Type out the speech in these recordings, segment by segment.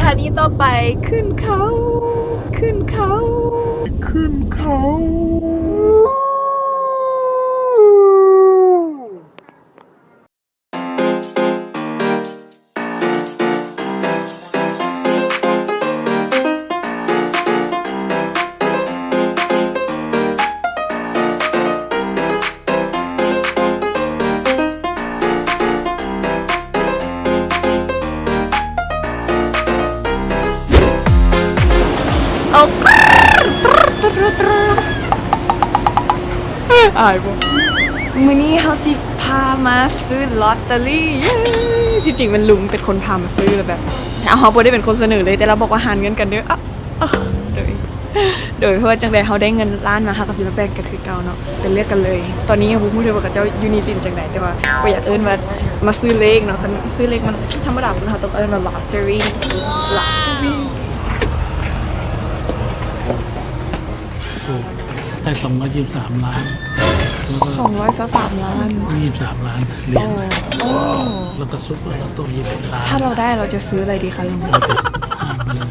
ສະຖານີຕໍ່ໄປ ຂຶ້ນເຂົາ ຂຶ້ນເຂົາ ຂຶ້ນເຂົາ. ອາຍບໍ່? ມື້ນີ້ເຮົາຊິພາມາຊື້ລອດເຕີຣີ ເຢ້ ທີ່ຈິງແມ່ນລຸງເປັນຄົນພາມາຊື້ ແລ້ວແບບ ເຮົາ ເຮົາບໍ່ໄດ້ເປັນຄົນສະເໜີເລີຍ ແຕ່ລາວບອກວ່າຫານເງິນກັນເດີ ອະ ອະ ໂດຍ ໂດຍ ເພາະວ່າຈັ່ງໃດເຮົາໄດ້ເງິນລ້ານມາ ເຮົາກໍຊິມາແບ່ງກັນຄືເກົ່າເນາະ ກໍເລືອກກັນເລີຍ. ຕອນນີ້ຍັງບໍ່ຮູ້ເລີຍວ່າເຂົາເຈົ້າຢູ່ນີ້ຫຼິ້ນຈັ່ງໃດ ແຕ່ວ່າບໍ່ຢາກເອີ້ນວ່າມາຊື້ເລກເນາະ ຄັນຊື້ເລກມັນທຳມະດາ ຄົນເຮົາຕ້ອງເອີ້ນວ່າລອດເຕີຣີ ລອດເຕີຣີ. ໂອ້ ໄດ້ສອງຮ້ອຍຊາວສາມລ້ານ ແລ້ວກໍ ສອງຮ້ອຍຊາວສາມລ້ານ ຊາວສາມລ້ານຫຼຽນ ໂອ້ ແລ້ວກໍຊຸບເປີລອດໂຕ້ ຊາວເອັດລ້ານ. ຖ້າເຮົາໄດ້ ເຮົາຈະຊື້ອະໄລດີຄະລຸງ? ເຮົາຈະຫ້າມໄປເລີຍ.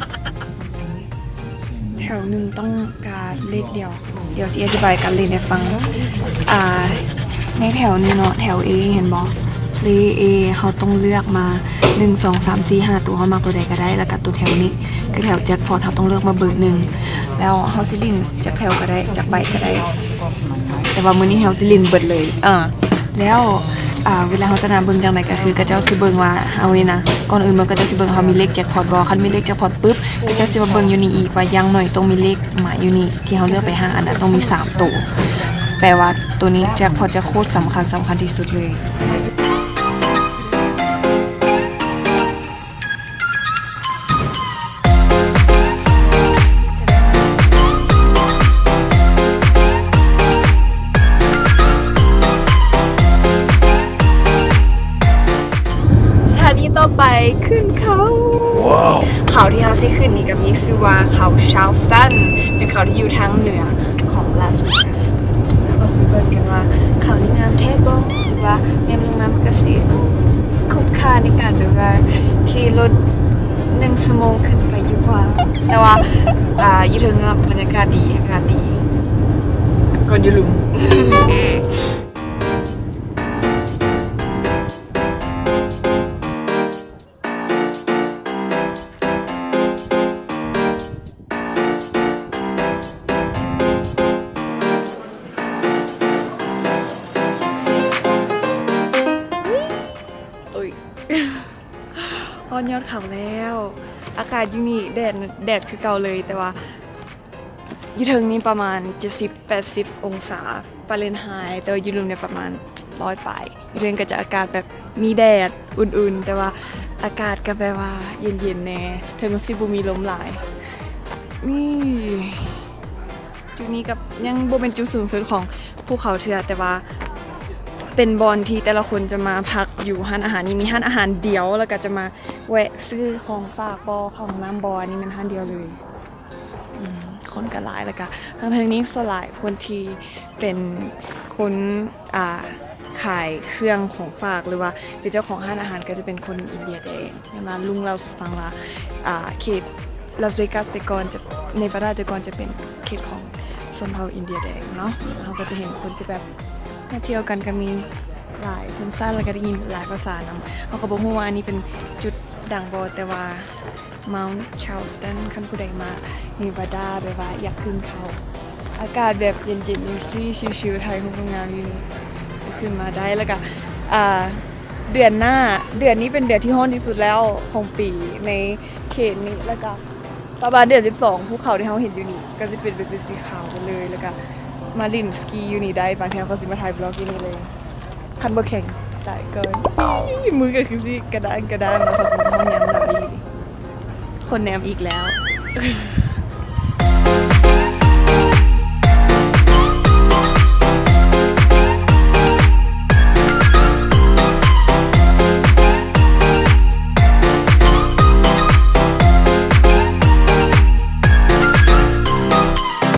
ແຖວໜຶ່ງຕ້ອງການເລກດຽວ. ດຽວຊິອະທິບາຍການຫຼິ້ນໃຫ້ຟັງ. ອ່າ ໃນແຖວນີ້ເນາະ ແຖວເອ ເຫັນບໍ່? ເລກເອ ເຮົາຕ້ອງເລືອກມາ ໜຶ່ງ ສອງ ສາມ ສີ່ ຫ້າ ໂຕ ເຮົາມັກໂຕໃດກໍໄດ້ ແລ້ວກໍໂຕແຖວນີ້ ຄືແຖວແຈັກພອດ ເຮົາຕ້ອງເລືອກມາເບີໜຶ່ງ ແລ້ວເຮົາຊິຫຼິ້ນຈັກແຖວກໍໄດ້ ຈັກໃບກໍໄດ້ ແຕ່ວ່າມື້ນີ້ເຮົາຊິຫຼິ້ນເບິດເລີຍ. ເອີ ແລ້ວ ອ່າ ເວລາເຮົາຊະນະເບິ່ງຈັ່ງໃດກໍຄື ເຂົາເຈົ້າຊິເບິ່ງວ່າເຮົານີ້ນະ ກ່ອນອື່ນເບິ່ງເຂົາເຈົ້າຊິເບິ່ງເຮົາມີເລກແຈັກພອດບໍ່ ຄັນມີເລກແຈັກພອດປຶບ ເຂົາເຈົ້າຊິມາເບິ່ງຢູ່ນີ້ອີກວ່າ ຢ່າງໜ້ອຍຕ້ອງມີເລກມາຢູ່ນີ້ ທີ່ເຮົາເລືອກໄປຫ້າອັນນະ ຕ້ອງມີສາມໂຕ ແປວ່າໂຕນີ້ແຈັກພອດຈະໂຄດສຳຄັນ ສຳຄັນທີ່ສຸດເລີຍ. ສະຖານີຕໍ່ໄປ ຂຶ້ນເຂົາ. ເຂົາທີ່ເຮົາຊິຂຶ້ນນີ້ກໍມີຊື່ວ່າເຂົາ Charleston ເປັນເຂົາທີ່ຢູ່ທາງເໜືອຂອງ Las Vegas. ເຮົາກໍຊິໄປເບິ່ງກັນວ່າເຂົານີ້ງາມແທ້ບໍ່ ຫຼືວ່າແນມລົງມາມັນກໍຊິຄຸ້ມຄ່າໃນການແບບວ່າຂີ່ລົດໜຶ່ງຊົ່ວໂມງຂຶ້ນໄປຢູ່ຫວາ ແຕ່ວ່າ ອ່າ ຢູ່ເທິງນັ້ນບັນຍາກາດດີ ອາກາດດີ ກ່ອນຢູ່ລຸ່ມ. ໂອ້ຍ ຮອດຍອດເຂົາແລ້ວ. ອາກາດຢູ່ນີ້ແດດ ແດດຄືເກົ່າເລີຍ ແຕ່ວ່າຢູ່ເທິງນີ້ປະມານເຈັດສິບ ແປດສິບອົງສາຟາເລັນໄຮ ແຕ່ວ່າຢູ່ລຸ່ມນີ້ປະມານຮ້ອຍປາຍ. ຢູ່ເທິງກໍຈະອາກາດແບບມີແດດອຸ່ນໆ ແຕ່ວ່າອາກາດກໍແບບວ່າເຢັນໆແດ່ ເຖິງຊິບໍ່ມີລົມຫຼາຍ. ນີ້ ຈຸດນີ້ກໍຍັງບໍ່ແມ່ນຈຸດສູງສຸດຂອງພູເຂົາເທື່ອ ແຕ່ວ່າເປັນບ່ອນທີ່ແຕ່ລະຄົນຈະມາພັກຢູ່ຮ້ານອາຫານນີ້ ມີຮ້ານອາຫານດຽວ ແລ້ວກໍຈະມາແວະຊື້ຂອງຝາກບໍ່ ເຂົ້າຫ້ອງນ້ຳບໍ່ ອັນນີ້ແມ່ນຮ້ານດຽວເລີຍ. ອືມ ຄົນກໍຫຼາຍ ແລ້ວກໍທາງເທິງນີ້ສ່ວນຫຼາຍຄົນທີ່ເປັນຄົນ ອ່າ ຂາຍເຄື່ອງຂອງຝາກ ຫຼືວ່າເປັນເຈົ້າຂອງຮ້ານອາຫານ ກໍຈະເປັນຄົນອິນເດຍແດງ. ແມ່ນວ່າລຸງເລົ່າສູ່ຟັງວ່າ ອ່າ ເຂດລາສເວກັສແຕ່ກ່ອນຈະ ເນວາດາແຕ່ກ່ອນຈະເປັນເຂດຂອງຊົນເຜົ່າອິນເດຍແດງເນາະ. ເຮົາກໍຈະເຫັນຄົນທີ່ແບບມາທ່ຽວກັນ ກໍມີຫຼາຍຊົນຊາດ ແລ້ວກໍໄດ້ຍິນຫຼາຍພາສານຳ. ເຮົາກໍບໍ່ຮູ້ວ່າອັນນີ້ເປັນຈຸດດັງບໍ່ ແຕ່ວ່າ Mount Charleston ຄັນຜູ້ໃດມາເນວາດາ ແບບວ່າຢາກຂຶ້ນເຂົາ ອາກາດແບບເຢັນໆ ຊິຊິວໆ ຖ່າຍຮູບງາມໆຢູ່ນີ້ ຂຶ້ນມາໄດ້. ແລ້ວກະ ອ່າ ເດືອນໜ້າ ເດືອນນີ້ເປັນເດືອນທີ່ຮ້ອນທີ່ສຸດແລ້ວຂອງປີໃນເຂດນີ້. ແລ້ວກະປະມານເດືອນສິບສອງ ພູເຂົາທີ່ເຮົາເຫັນຢູ່ນີ້ກໍຊິເປັນແບບເປັນສີຂາວໄປເລີຍ. ແລ້ວກະມາຫຼິ້ນສະກີຢູ່ນີ້ໄດ້. ບາງເທື່ອເຮົາກໍຊິມາຖ່າຍບລັອກຢູ່ນີ້ເລີຍ. ຄັນບໍ່ແຂງຕາຍກ່ອນ. ມືກໍຄືຊິກະດ້າງກະດ້າງເນາະ ເພາະວ່າມັນຍາມໜາວອີ່ຫຼີ. ຄົນແນມອີກແລ້ວ.